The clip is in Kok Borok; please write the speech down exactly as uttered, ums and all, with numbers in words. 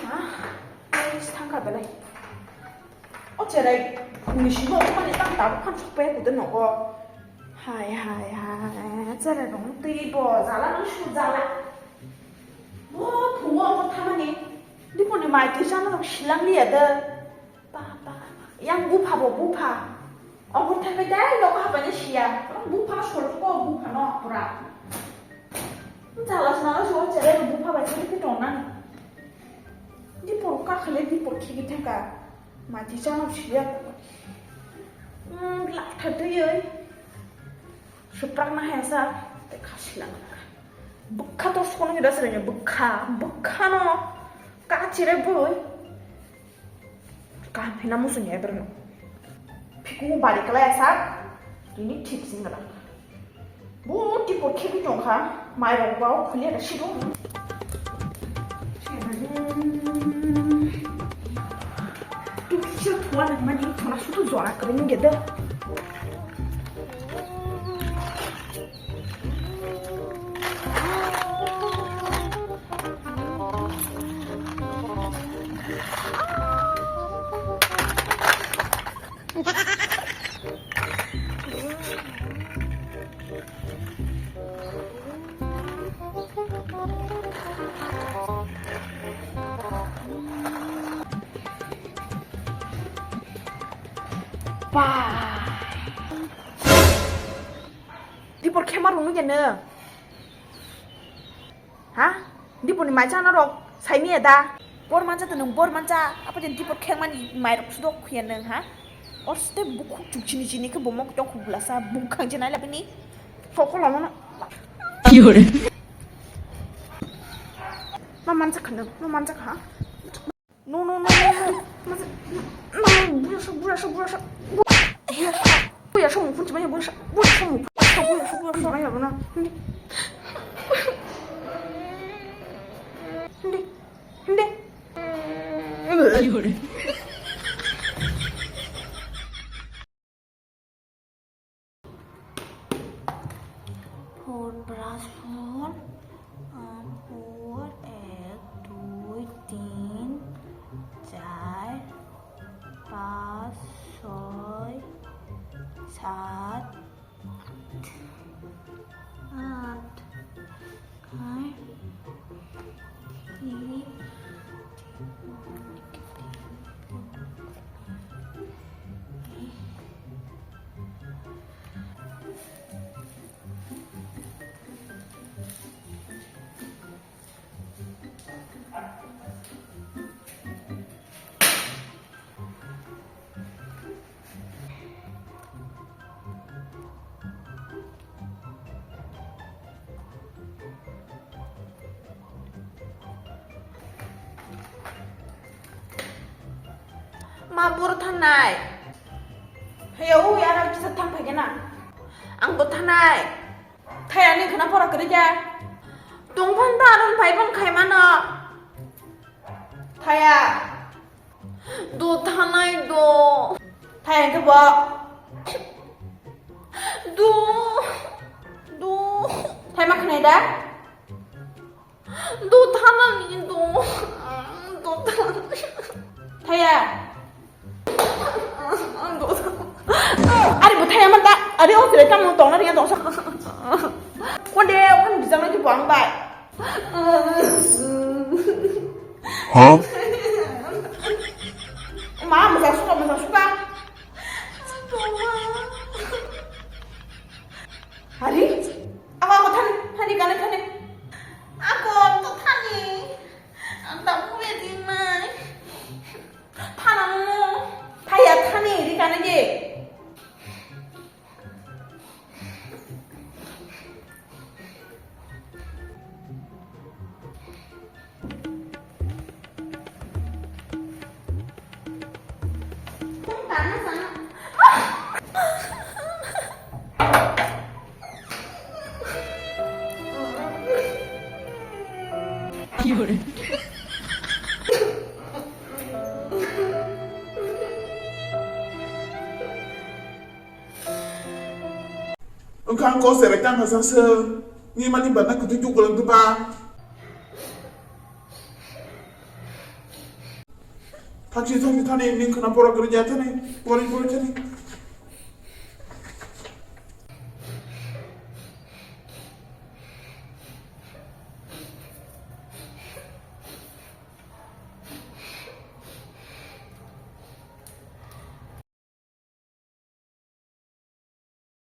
Ma, thangkha belai. O cherai, phungni simi o mani tang tabuk phan sokpaiya kudin nogo. Hai, hai, hai, cherai rong twi bo jala nang su jala. Bo phungo o thamani. Diponi mai twi chana rok silang liya de. Ba, ba, yang bupha bo bupha. Obo thangwi dai nogo hapaini siya. Bupha solo ko bupha no pura. Jala swnamwi suo cherai bupha bai khe khe tongnani. Dipor kakhale dipor khigwi thangkha. Mati chano siya. Hmm, lakha twiwi. Suprakna haya sa. Te khasilang. Bwkha to sukno hida srenya bwkha. Bwkha no. Kachire boi. Kaham hina muchung ya berno. Phiku bari kala ya sa. Ini thik sing kala. Bo tipo khegwi tongkha, mairok bao khulia da sido. Tu kisa thuwa nang mani thora sutu jora kare nge da. Ba. Dipor khema rung nugya nw. Ha? Diponi mai chana rok saimiya da? Bor mancha to nwng bor mancha, apa jen dipor khengmani mai rok sudok khuya nwng ha? Or ste bukhuk chuk chini chini khe bomok tong khuk blasa, bukhang je naila bini. Sokol lono. Kiyore. Ma mancha kha nwng, ma mancha kha. No, no, no, no, no. Masa, no, no, burasa, burasa, burasa. Burasa, burasa, mukun cuma ya, burasa, burasa, mukun cuma ya, burasa, burasa, ya, burasa. Hindi. Hindi. Hindi. Four plus four, um, four, ek, dui, tin, char, paanch, soi, saat, aat. Ma boro thanai. Heyo, u yara kisa thang phai gana. Ang bo thanai. Thaya ni khana pora kari ja. Tungphan ta aron phai bang khai mano. Thaya. Do thanai do. Thai hwnkhe bo. Do. Do. Thai ma khnai da? Do thanani do. Do thanani. Thaya. Do. Ari bo thaya man da. Ari o sere tamo tongna riya dongsa. Konde on bijang lagi buang bai. Huh? Ma, masa suka, masa suka. Hari? Ako, ako, thani, thani, kani, thani. Ako, to thani. Ang tak boleh di mai. Thana mo. Thaya, thani, di kani di. Kang ko serai tang hasa se. Ni mani bana kutu tu kulang tu ba. Thaksi thaksi thani ning khana pora kari ja thani. Pori pori thani.